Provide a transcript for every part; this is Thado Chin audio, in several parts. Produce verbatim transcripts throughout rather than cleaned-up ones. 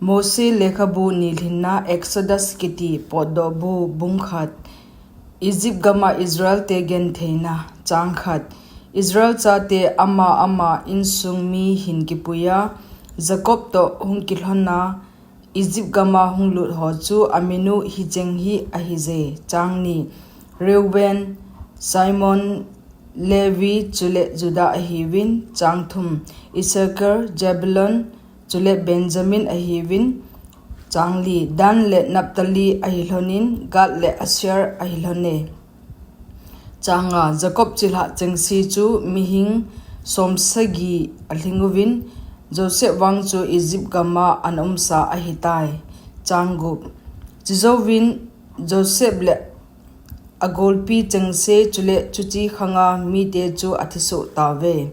Mose lekhabu nilhinna. Exodus kiti potdohbu bung khat. Egypt gama Israel te gentheina. Chang khat. Israel chate ama ama insung mi hin kipuiya, Jacob toh hung kilhona Egypt gama hung lut ho chu aminu hicheng hi ahije. Chang ni. Reuben, Simon, Levi chule Judah ahiuvin. Chang thum. Issachar, Zebulun chule Benjamin ahiuvin. Chang li. Dan le Naphtali ahilhonin, Gad le Asher ahilhone. Chang nga. Jacob chilhah chengse chu mihing somsagi alhinguvin, Joseph vang chu Egypt gama ana umsa ahitai. Chang gup. Chujouvin Joseph le agolpi chengse chule chuche khanga mite chu athisoh tauve.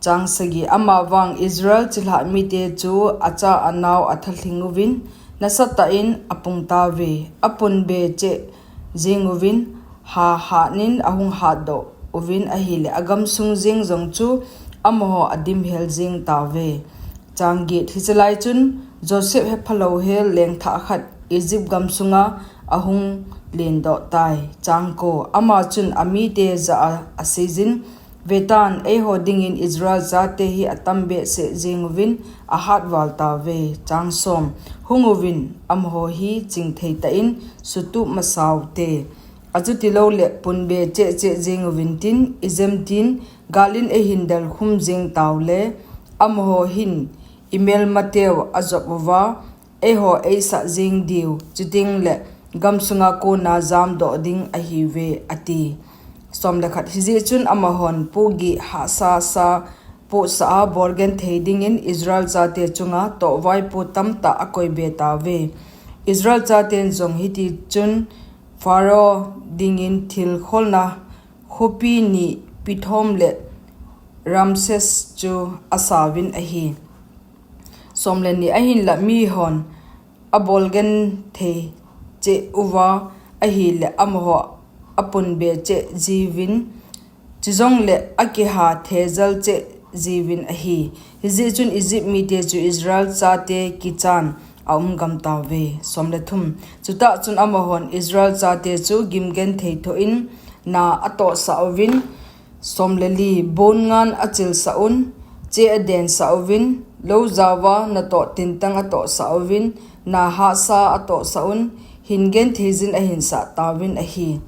Chang sagi. Ama vang Israel chilhah mite chu acha anao athalhinguvin, nasatah in apung tauve. Apunbe cheh jenguvin, ha hatnin ahung hatdoh uvin ahile, agamsung jeng jong chu amaho adimhel jeng tauve. Chang get. Hichelai chun Joseph hephalou hel lengthah khat Egypt gamsunga ahung lendoh tai. Chang ko. Ama chun amite jah a aseijin, Vetan, eiho dingin Israel chate hi atam behseh jenguvin, ahat val tauve. Chang som. Hunguvin, amaho hi chingthei tah in sutup masa uvinte. Achutilou le punbe cheh cheh jenguvintin, ijemtin, galin eihin delkhum jeng taule, amaho hin imelmateu ajop uva, eiho eisah jeng diu, chutengle gamsunga kona jamdoh ding ahiuve, ati. Som le khat. Hijeh chun amahon pohgih hahsa sa pohsah a, bolgenthei dingin Israel chate chunga tohvaipo tamtah akoibe tauve. Israel chaten jong hitichun Pharaoh dingin thil kholna khopi ni Pithom le Ramses chu asauvin ahi. Som le ni. Ahinla mihon abolgenthei cheh uva ahile, amaho apunbe cheh jiuvin, chujongle akiha thejal cheh jiuvin ahi. Hijeh chun Egypt mite chu Israel chate kichan aum gam tauve. Som le thum. Chutah chun amahon Israel chate chu gimgenthei thoh in na atohsah uvin, som le li. Bonngan achilsah un, che adensah uvin, lou jaova natoh tintang atohsah uvin, na hahsa atohsah un, hin gentheijin ahinsah tauvin ahi.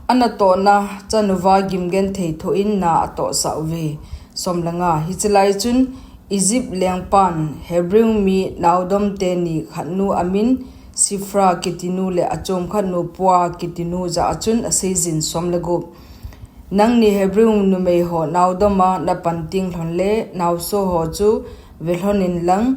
Anatohna chanuva gimgenthei thoh in na atohsah uve. Som le nga. Hichelai chun Egypt lengpan Hebrew mi naodom teni khatnu amin Shiphrah kitinu le achom khatnu Puah kitinu jah a chun aseijin. Som le gup. Nangni Hebrew numeiho naodoma napan teng lhonle, naoso ho chu velhon inlang,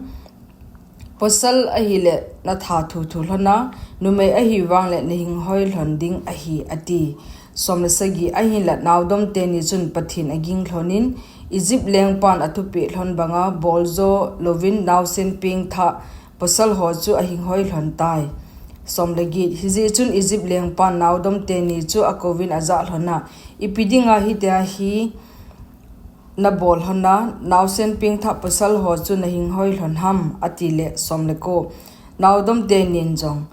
pasal ahile natha thuthu lhona, numei ahivangle nahinghoi lhon ding ahi, ati. Som le sagi. Ahinla naodom teni chun Pathen aging lhonin, Egypt lengpan athupeh lhon banga boljo louvin naosen pengthah pasal ho chu ahinghoi lhon tai. Som le get. Hijeh chun Egypt lengpan naodom teni chu akouvin ajah lhona, ipi dinga hitia hi nabol lhona, naosen pengthah pasal ho chu nahinghoi lhon ham, atile. Som le ko. Naodom tenin jong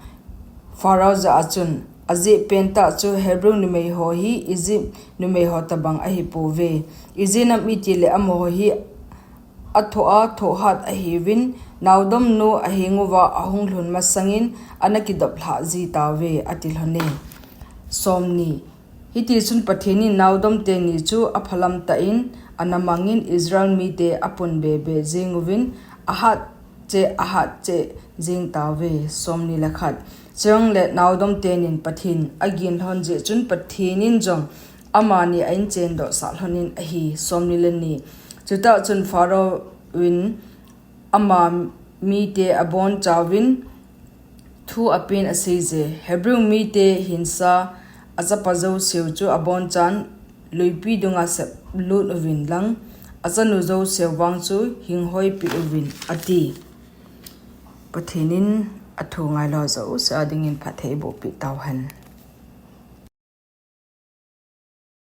Pharaoh jah a chun, ajeh pentah chu Hebrew numeiho hi Egypt numeiho tobang ahipouve. Ijeh inem itile amaho hi athoh a thohhat ahiuvin, naodomnu ahenguva ahung lhun masangin ana kidoplhah ji tauve, ati lhone. Som ni. Hitichun Pathen in naodom teni chu aphalam tah in ana mangin Israel mite apunbebe jenguvin, ahat cheh ahat cheh jeng tauve. Som ni le khat. Chujongle naodom tenin Pathen agin lhon jeh chun Pathen in jong amani a-inchendohsah lhonin ahi. Som ni le ni. Chutah chun Pharaoh in ama mite abonchauvin thu apen aseije, Hebrew mite hinsa achapa jouseu chu abonchan luipi dunga seplut uvin lang, achanu jouseu vang chu hinghoipeh uvin, ati. Pathen in athu ngailou jouse a dingin phatthei eibohpeh tauhen.